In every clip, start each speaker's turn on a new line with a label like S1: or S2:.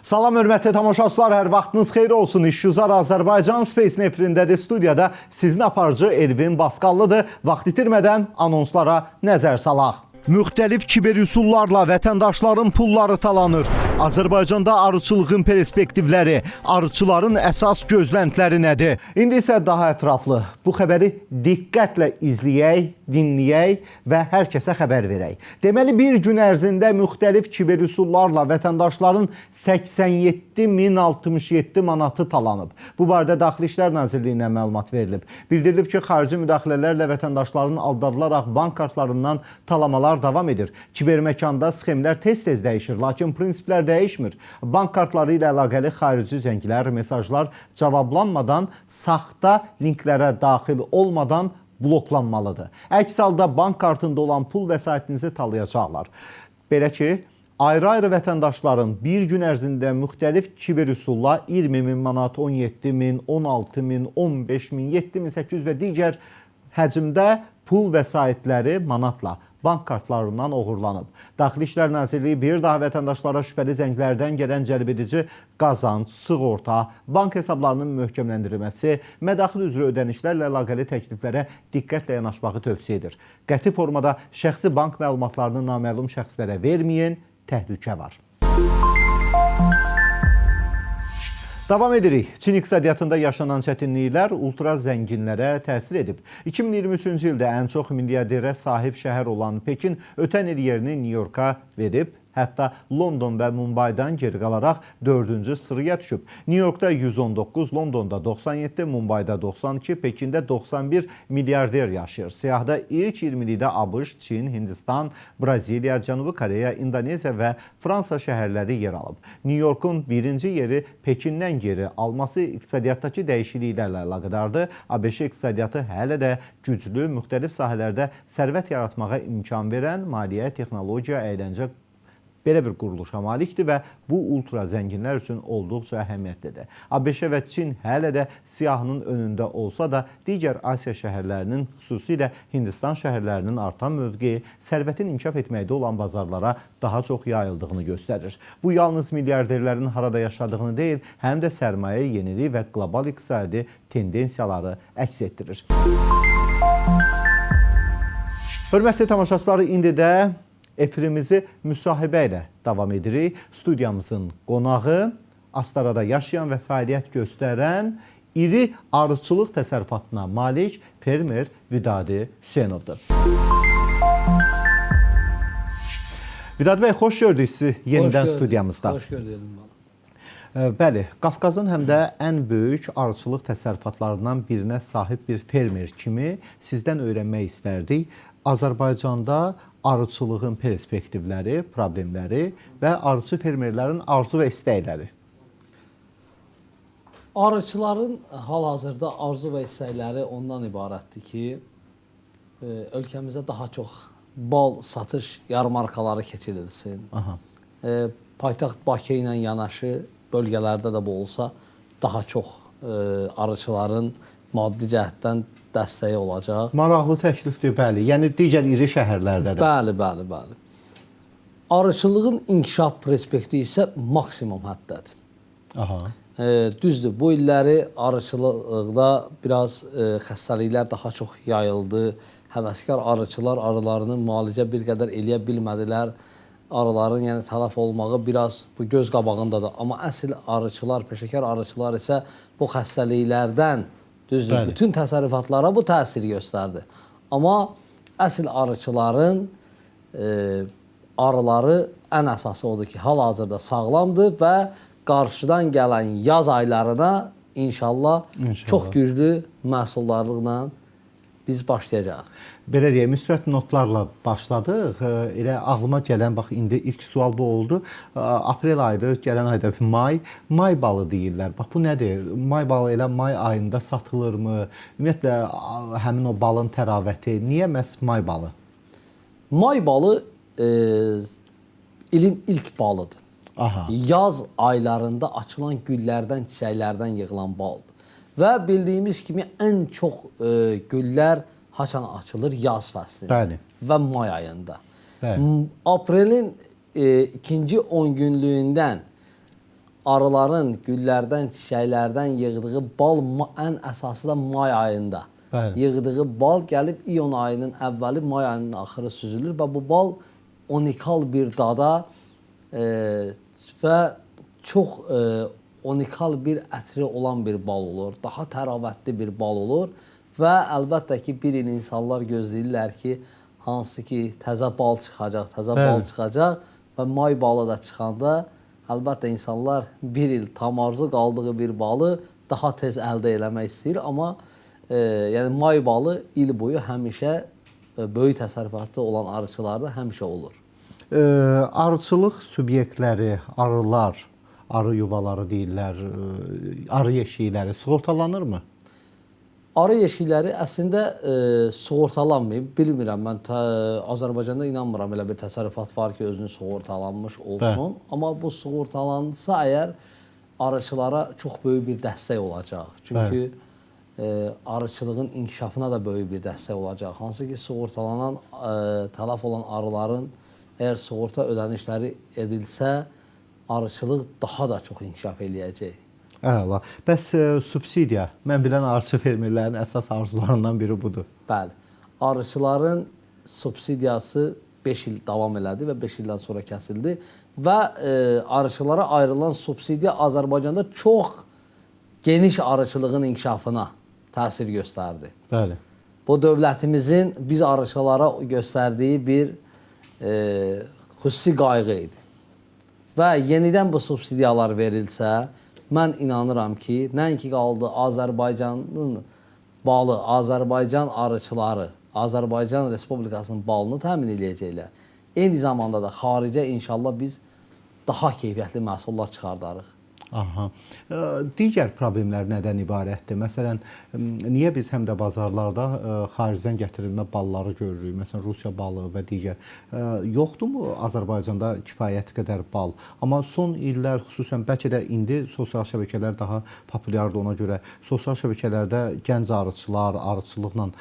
S1: Salam hörmətli tamaşaçılar, hər vaxtınız xeyir olsun. İşgüzar Azərbaycan Space efirindədir. Studiyada sizin aparıcı Elvin Basqallıdır. Vaxt itirmədən anonslara nəzər salaq. Müxtəlif kiber üsullarla vətəndaşların pulları talanır. Azərbaycanda arıçılığın perspektivləri, arıçıların əsas gözləntiləri nədir? İndi isə daha ətraflı bu xəbəri diqqətlə izləyək, dinləyək və hər kəsə xəbər verək. Deməli, bir gün ərzində müxtəlif kiber üsullarla vətəndaşların 87.067 manatı talanıb. Bu barədə Daxili İşlər Nazirliyindən məlumat verilib. Bildirilib ki, xarici müdaxilələrlə vətəndaşların aldadılaraq bank kartlarından talamalar davam edir. Kiber məkanda sxemlər tez-tez dəyişir, lakin prinsiplər dəyişmir. Bank kartları ilə əlaqəli xarici zənglər, mesajlar cavablanmadan, saxta linklərə daxil olmadan bloklanmalıdır. Əks halda bank kartında olan pul vəsaitinizi talayacaqlar. Belə ki, ayrı-ayrı vətəndaşların bir gün ərzində müxtəlif kiber üsulla 20 min manat, 17 min, 16 min, 15 min, 7800 və digər həcmdə pul vəsaitləri manatla bank kartlarından oğurlanıb. Daxili İşlər Nazirliyi bir daha vətəndaşlara şübhəli zənglərdən gələn cəlbedici qazanc, sığorta, bank hesablarının möhkəmləndirilməsi, mədaxil üzrə ödənişlərlə əlaqəli təkliflərə diqqətlə yanaşmağı tövsiyə edir. Qəti formada şəxsi bank məlumatlarını naməlum şəxslərə verməyin, təhlükə var. Davam edirik. Çin iqtisadiyyatında yaşanan çətinliklər ultra zənginlərə təsir edib. 2023-cü ildə ən çox milyarderə sahib şəhər olan Pekin ötən il yerini Nyu-Yorka verib. Hətta London və Mumbaydan geri qalaraq 4-cü sıraya düşüb. Nyu-Yorkda 119, Londonda 97, Mumbayda 92, Pekində 91 milyarder yaşayır. Siyahıda ilk 20-likdə ABŞ, Çin, Hindistan, Braziliya, Cənubi Koreya, İndoneziya və Fransa şəhərləri yer alıb. Nyu-Yorkun birinci yeri Pekindən geri alması iqtisadiyyatdakı dəyişikliklərlə əlaqədardır. ABŞ iqtisadiyyatı hələ də güclü, müxtəlif sahələrdə sərvət yaratmağa imkan verən maliyyə, texnologiya, əyləncə belə bir quruluşa malikdir və bu ultra zənginlər üçün olduqca əhəmiyyətlidir. ABŞ və Çin hələ də siyahının önündə olsa da, digər Asiya şəhərlərinin, xüsusilə Hindistan şəhərlərinin artan mövqeyi sərvətin inkişaf etməkdə olan bazarlara daha çox yayıldığını göstərir. Bu yalnız milyarderlərin harada yaşadığını deyil, həm də sərmayə yeniliyi və qlobal iqtisadi tendensiyaları əks etdirir. Hörmətli tamaşaçılar, indi də efirimizi müsahibə ilə davam edirik. Studiyamızın qonağı Astarada yaşayan və fəaliyyət göstərən iri arıçılıq təsərrüfatına malik fermer Vidadi Hüseynovdur. Vidadi bəy, xoş gördük sizi yenidən studiyamızda.
S2: Xoş gördük Elvin müəllim.
S1: Bəli, Qafqazın həm də ən böyük arıçılıq təsərrüfatlarından birinə sahib bir fermer kimi sizdən öyrənmək istərdik. Azərbaycanda arıçılığın perspektivləri, problemləri və arıçı fermerlərin arzu və istəkləri.
S2: Arıçıların hal-hazırda arzu və istəkləri ondan ibarətdir ki, ölkəmizdə daha çox bal satış yarmarkaları keçirilsin.
S1: Aha.
S2: Paytaxt Bakı ilə yanaşı bölgələrdə də bu olsa daha çox arıçıların maddi cəhətdən dəstəyi olacaq.
S1: Maraqlı təklifdir, bəli. Yəni digər iri şəhərlərdə də.
S2: Bəli, bəli, bəli. Arıçılığın inkişaf perspektivi isə maksimum həddədir.
S1: Aha.
S2: Düzdür, bu illəri arıçılıqda biraz xəstəliklər daha çox yayıldı. Həvəskar arıçılar arılarını müalicə bir qədər eləyə bilmədilər. Arıların, yəni tələf olmağı biraz bu göz qabağındadır. Amma əsl arıçılar, peşəkar arıçılar isə bu xəstəliklərdən, düzdür,
S1: Bəli.
S2: bütün təsərrüfatlara bu təsir göstərdi. Amma əsl arıçıların arıları ən əsası odur ki, hal-hazırda sağlamdır və qarşıdan gələn yaz aylarına inşallah,
S1: İnşallah.
S2: çox güclü məhsuldarlıqla biz başlayacağıq.
S1: Belə deyək, müsbət notlarla başladıq. Elə ağlıma gələn, bax indi ilk sual bu oldu. Aprel ayıdır, gələn ayda may, may balı deyirlər. Bax bu nədir? May balı elə may ayında satılırmı? Ümumiyyətlə həmin o balın təravəti, niyə məhz may balı?
S2: May balı ilin ilk balıdır.
S1: Aha.
S2: Yaz aylarında açılan güllərdən, çiçəklərdən yığılan baldır. Və bildiyimiz kimi ən çox güllər haçan açılır? Yaz fəslində.
S1: Bəli.
S2: Və may ayında.
S1: Bəli.
S2: Aprelin ikinci 10 günlüyündən Arıların güllərdən, çiçəklərdən yığdığı bal ən əsası da may ayında.
S1: Bəli.
S2: Yığdığı bal gəlib iyun ayının əvvəli, may ayının axırı süzülür və bu bal unikal bir dada və çox unikal bir ətri olan bir bal olur. Daha təravətli bir bal olur və əlbəttə ki, bir il insanlar gözləyirlər ki, hansı ki təzə bal çıxacaq, təzə bal çıxacaq və may balı da çıxanda əlbəttə insanlar bir il tam arzu qaldığı bir balı daha tez əldə eləmək istəyir, amma yəni may balı il boyu həmişə böyük təsərrüfatı olan arıçılarda həmişə olur.
S1: Arıçılıq subyektləri, arılar, arı yuvaları deyirlər, arı yeşikləri sığortalanırmı?
S2: Arı yeşikləri əslində sığortalanmayıb. Bilmirəm, mən Azərbaycanda inanmıram elə bir təsərrüfat var ki, özünü sığortalanmış olsun.
S1: Bəli.
S2: Amma bu sığortalansa əgər arıçılara çox böyük bir dəstək olacaq. Çünki arıçılığın inkişafına da böyük bir dəstək olacaq. Hansı ki, sığortalanan, tələf olan arıların əgər sığorta ödənişləri edilsə, arıçılıq daha da çox inkişaf eləyəcək.
S1: Əla. Bəs subsidiya, mən bilən arıçı fermerlərin əsas arzularından biri budur.
S2: Bəli. Arıçıların subsidiyası 5 il davam elədi və 5 ildən sonra kəsildi və arıçılara ayrılan subsidiya Azərbaycanda çox geniş arıçılığın inkişafına təsir göstərdi.
S1: Bəli.
S2: Bu dövlətimizin biz arıçılara göstərdiyi bir xüsusi qayğı idi. Və yenidən bu subsidiyalar verilsə, mən inanıram ki, nəinki qaldı Azərbaycanın balı, Azərbaycan arıçıları, Azərbaycan Respublikasının balını təmin eləyəcəklər. Eyni zamanda da xaricə inşallah biz daha keyfiyyətli məhsullar çıxardarıq.
S1: Aha. Digər problemlər nədən ibarətdir? Məsələn, niyə biz həm də bazarlarda xaricdən gətirilmə balları görürük? Məsələn, Rusiya balı və digər. Yoxdurmu Azərbaycanda kifayət qədər bal? Amma son illər, xüsusən bəlkə də indi sosial şəbəkələr daha populyardır, ona görə sosial şəbəkələrdə gənc arıçılar, arıçılıqla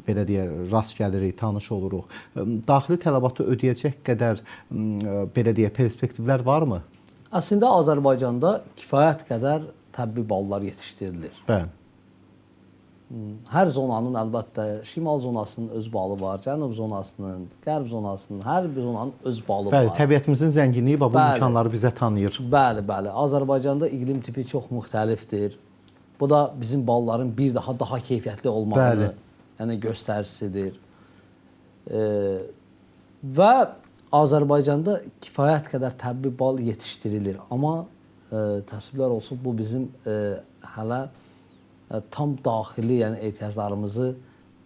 S1: belə deyək, rast gəlirik, tanış oluruq. Daxili tələbatı ödəyəcək qədər belə deyək, perspektivlər varmı?
S2: Əslində Azərbaycanda kifayət qədər təbii ballar yetişdirilir.
S1: Bəli.
S2: Hər zonanın əlbəttə şimal zonasının öz balı var, cənub zonasının, qərb zonasının, hər bir zonanın öz balı
S1: Bəli,
S2: var.
S1: Təbiətimizin zənginliyi bu
S2: Bəli.
S1: imkanları bizə tanıyır.
S2: Bəli, bəli. Azərbaycanda iqlim tipi çox müxtəlifdir. Bu da bizim balların bir daha keyfiyyətli olmağını, yəni göstəricisidir. Və Azərbaycanda kifayət qədər təbii bal yetişdirilir. Amma təəssüflər olsun, bu bizim hələ tam daxili, yəni ehtiyaclarımızı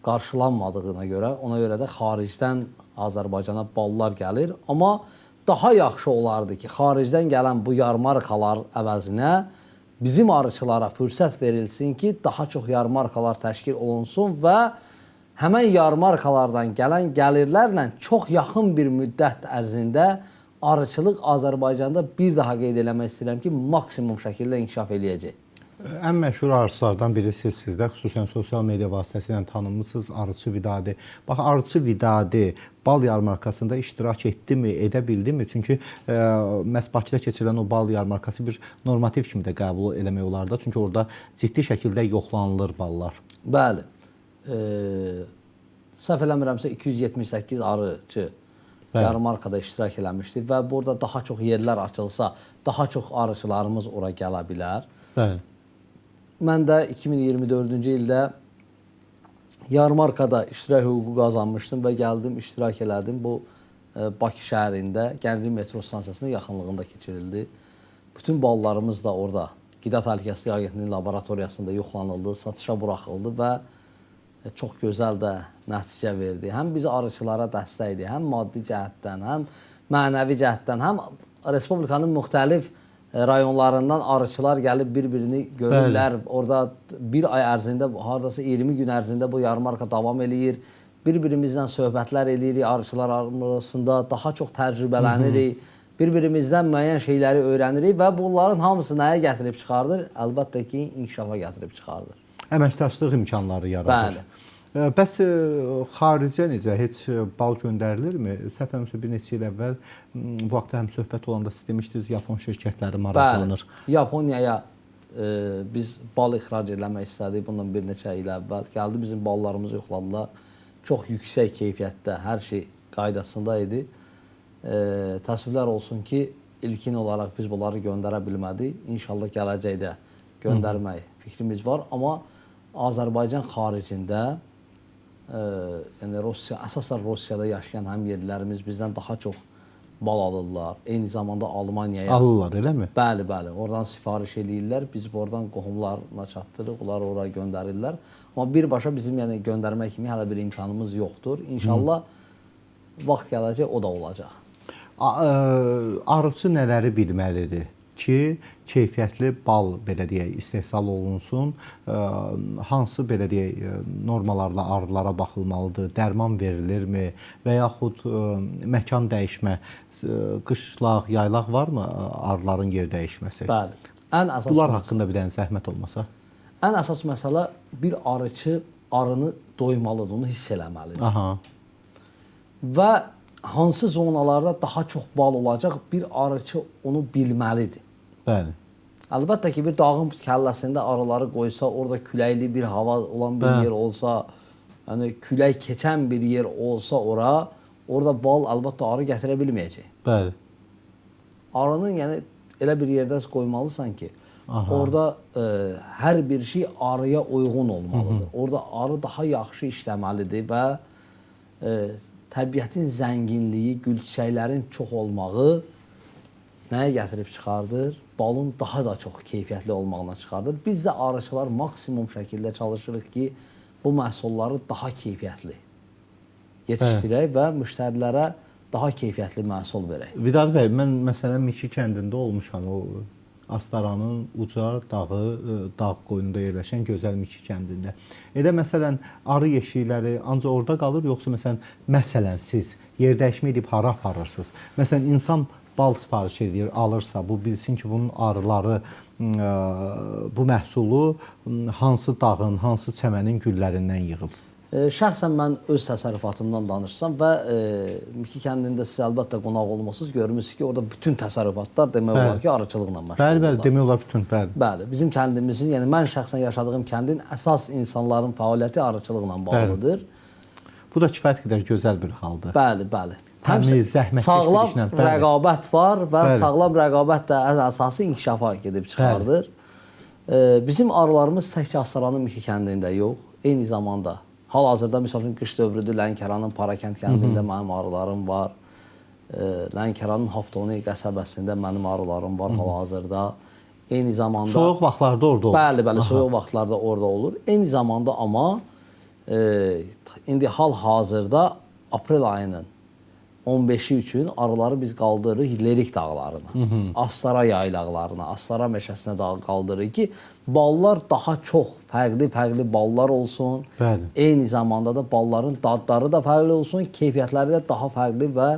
S2: qarşılanmadığına görə, ona görə də xaricdən Azərbaycana ballar gəlir. Amma daha yaxşı olardı ki, xaricdən gələn bu yarmarkalar əvəzinə bizim arıçılara fürsət verilsin ki, daha çox yarmarkalar təşkil olunsun və həmən yarmarkalardan gələn gəlirlərlə çox yaxın bir müddət ərzində arıçılıq Azərbaycanda bir daha qeyd eləmək istəyirəm ki, maksimum şəkildə inkişaf eləyəcək.
S1: Ən məşhur arıçılardan biri sizsiniz də, xüsusən sosial media vasitəsilə tanınmısınız, Arıçı Vidadi. Bax, Arıçı Vidadi bal yarmarkasında iştirak etdimi, edə bildimi? Çünki məhz Bakıda keçirilən o bal yarmarkası bir normativ kimi də qəbul eləmək olar da. Çünki orada ciddi şəkildə yoxlanılır ballar.
S2: Bəli. Səhv eləmirəmsə 278 arıçı yarmarkada iştirak eləmişdi və burada daha çox yerlər açılsa, daha çox arıçılarımız ora gələ bilər.
S1: Bəli.
S2: Mən də 2024-cü ildə yarmarkada iştirak hüququ qazanmışdım və gəldim, iştirak elədim. Bu Bakı şəhərində Gənclik metro stansiyasının yaxınlığında keçirildi. Bütün ballarımız da orada Qida Təhlükəsizliyi Agentliyinin laboratoriyasında yoxlanıldı, satışa buraxıldı və çox gözəl də nəticə verdi. Həm biz arıçılara dəstəkdir, həm maddi cəhətdən, həm mənəvi cəhətdən, həm Respublikanın müxtəlif rayonlarından arıçılar gəlib bir-birini görürlər.
S1: Bəli.
S2: Orada bir ay ərzində, hardasa 20 gün ərzində bu yarmarka davam eləyir. Bir-birimizlə söhbətlər eləyirik arıçılar arasında, daha çox təcrübələnirik. Bir-birimizdən müəyyən şeyləri öyrənirik və bunların hamısı nəyə gətirib çıxardır? Əlbəttə ki, inkişafa gətirib çıxardır.
S1: Əməkdaşlıq imkanları yaradır.
S2: Bəli.
S1: Bəs xaricə necə heç bal göndərilirmi? Səhv eləmirəmsə bir neçə il əvvəl bu haqda həm söhbət olanda siz demişdiniz, Yapon şirkətləri maraqlanır.
S2: Bəli, Yaponiyaya biz bal ixrac eləmək istədik bundan bir neçə il əvvəl. Gəldi bizim ballarımızı yoxladılar. Çox yüksək keyfiyyətdə hər şey qaydasında idi. Təəssüflər olsun ki, ilkin olaraq biz bunları göndərə bilmədik. İnşallah gələcəkdə göndərmək fikrimiz var. Amma Azərbaycan xaricində, yəni Rusiya, əsasən Rusiyada yaşayan həm yerlilərimiz bizdən daha çox bal alırlar. Eyni zamanda Almaniyaya
S1: alırlar, eləmi?
S2: Bəli, bəli. Oradan sifariş eləyirlər. Biz oradan qohumlarına çatdırırıq, onlar oraya göndərirlər. Amma birbaşa bizim yəni göndərmək kimi hələ bir imkanımız yoxdur. İnşallah vaxt gələcək, o da olacaq.
S1: Arıçı nələri bilməlidir ki, keyfiyyətli bal belə deyək istehsal olunsun, hansı belə deyək normalarla arılara baxılmalıdır, dərman verilirmi və yaxud məkan dəyişmə, qışlaq, yaylaq varmı arıların yer dəyişməsi?
S2: Bəli. Ən əsas
S1: bunlar haqqında bir dənə zəhmət olmasa.
S2: Ən əsas məsələ bir arıçı arını doymalıdır, onu hiss eləməlidir.
S1: Aha.
S2: Və hansı zonalarda daha çox bal olacaq, bir arıçı onu bilməlidir.
S1: Bəli.
S2: Əlbəttə ki, bir dağın kəlləsində arıları qoysa, orada küləkli bir hava olan bir yer olsa, yəni külək keçən bir yer olsa ora, orada bal əlbəttə arı gətirə bilməyəcək.
S1: Bəli.
S2: Arının yəni elə bir yerdə qoymalısan ki, orada hər bir şey arıya uyğun olmalıdır. Orada arı daha yaxşı işləməlidir və təbiətin zənginliyi, gül çiçəklərin çox olmağı nəyə gətirib çıxardır? Balın daha da çox keyfiyyətli olmağına çıxardır. Biz də arıçılar maksimum şəkildə çalışırıq ki, bu məhsulları daha keyfiyyətli yetişdirək və müştərilərə daha keyfiyyətli məhsul verək.
S1: Vidadi bəy, mən məsələn Miki kəndində olmuşam. O Astaranın uca dağı, dağ qoynunda yerləşən gözəl Miki kəndində. Elə məsələn arı yeşikləri ancaq orada qalır, yoxsa məsələn siz yer dəyişmə edib hara aparırsınız? Məsələn insan bal sifariş edir, alırsa, bu bilsin ki, bunun arıları bu məhsulu hansı dağın, hansı çəmənin güllərindən yığıb?
S2: Şəxsən mən öz təsərrüfatımdan danışsam və Miki kəndində siz əlbəttə qonaq olmasınız, görmüsünüz ki, orada bütün təsərrüfatlar demək olar ki, arıçılıqla məşğul
S1: olurlar. Bəli, bəli, demək olar bütün, bəli.
S2: Bəli, bizim kəndimizin, yəni mən şəxsən yaşadığım kəndin əsas insanların fəaliyyəti arıçılıqla bağlıdır.
S1: Bəli. Bu da kifayət qədər gözəl bir haldır.
S2: Bəli, bəli.
S1: Təmiz, zəhmətkeş bir işlə.
S2: Sağlam rəqabət var və sağlam rəqabət də ən əsası inkişafa gedib çıxardır. Bizim arılarımız təkcə Astaranın Miki kəndində yox, eyni zamanda hal-hazırda misal üçün qış dövrüdür, Lənkəranın Parakənd kəndində mənim arılarım var. Lənkəranın Haftoni qəsəbəsində mənim arılarım var hal-hazırda. Eyni zamanda
S1: soyuq vaxtlarda orada olur.
S2: Bəli, bəli, soyuq vaxtlarda orada olur. Eyni zamanda amma indi hal-hazırda aprel ayının 15-i üçün arıları biz qaldırırıq Lerik dağlarına, Astara yaylaqlarına, Astara meşəsinə qaldırırıq ki, ballar daha çox fərqli-fərqli ballar olsun.
S1: Bəli.
S2: Eyni zamanda da balların dadları da fərqli olsun, keyfiyyətləri də daha fərqli və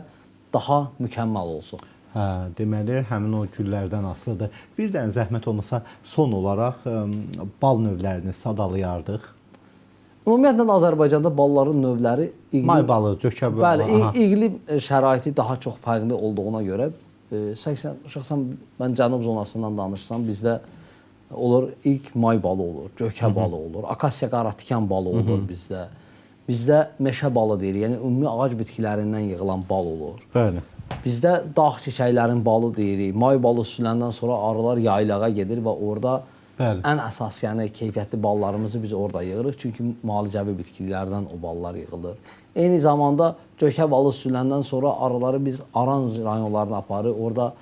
S2: daha mükəmməl olsun.
S1: Hə, deməli, həmin o güllərdən asılıdır. Bir dənə zəhmət olmasa son olaraq bal növlərini sadalayardıq.
S2: Ümumiyyətlə Azərbaycanda balların növləri iqlim,
S1: may balı, cökə balı.
S2: Bəli, iqlim şəraiti daha çox fərqli olduğuna görə şəxsən mən cənub zonasından danışsam bizdə olur ilk may balı olur, cökə balı olur, akasiya qaratikan balı olur bizdə. Bizdə meşə balı deyirik, yəni ümumi ağac bitkilərindən yığılan bal olur.
S1: Bəli.
S2: Bizdə dağ çiçəklərin balı deyirik. May balı sürüləndən sonra arılar yaylağa gedir və orada
S1: Bəli.
S2: Ən əsas, yəni keyfiyyətli ballarımızı biz orada yığırıq. Çünki müalicəvi bitkilərdən o ballar yığılır. Eyni zamanda cökə balı sürüləndən sonra arıları biz Aran rayonlarına aparır. Orada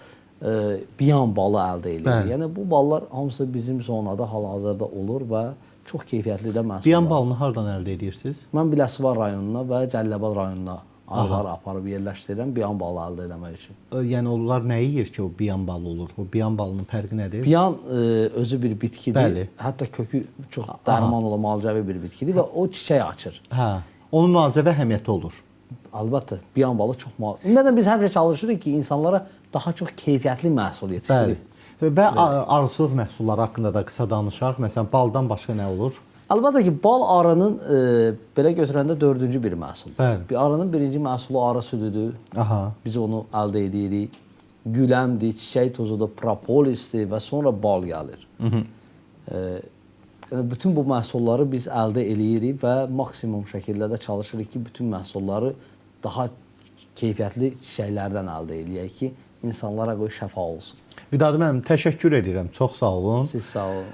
S2: biyan balı əldə edirik.
S1: Bəli.
S2: Yəni bu ballar hamısı bizim zonada hal-hazırda olur və çox keyfiyyətli də məhsullar.
S1: Biyan balını hardan əldə edirsiniz?
S2: Mən Biləsuvar rayonuna və Cəlilabad rayonuna arıları aparıb yerləşdirirəm biyan balı əldə eləmək üçün.
S1: Yəni onlar nə yeyir ki, o biyan balı olur? O biyan balının fərqi nədir?
S2: Biyan özü bir bitkidir.
S1: Bəli.
S2: Hətta kökü çox dərman olan müalicəvi bir bitkidir və o çiçək açır.
S1: Hə. Onun müalicəvi əhəmiyyəti olur.
S2: Əlbəttə, biyan balı çox müalicəvi. Ümumiyyətlə biz həmişə çalışırıq ki, insanlara daha çox keyfiyyətli məhsul yetişdiririk.
S1: Bəli. Və arıçılıq məhsulları haqqında da qısa danışaq. Məsələn, baldan başqa nə olur?
S2: Əlbəttə ki, bal arının belə götürəndə dördüncü bir məhsuldur.
S1: Bəli.
S2: Bir arının birinci məhsulu arı südüdür.
S1: Aha.
S2: Biz onu əldə edirik. Güləmdir, çiçək tozudur, propolisdir və sonra bal gəlir. Yəni bütün bu məhsulları biz əldə eləyirik və maksimum şəkildə də çalışırıq ki, bütün məhsulları daha keyfiyyətli çiçəklərdən əldə eləyək ki, insanlara qoy şəfa olsun.
S1: Vidadi müəllim, təşəkkür edirəm. Çox sağ olun.
S2: Siz sağ olun.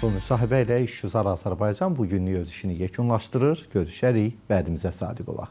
S1: Bu müsahibə ilə İşgüzar Azərbaycan bu günlük öz işini yekunlaşdırır. Görüşərik. Vədimizə sadiq olaq.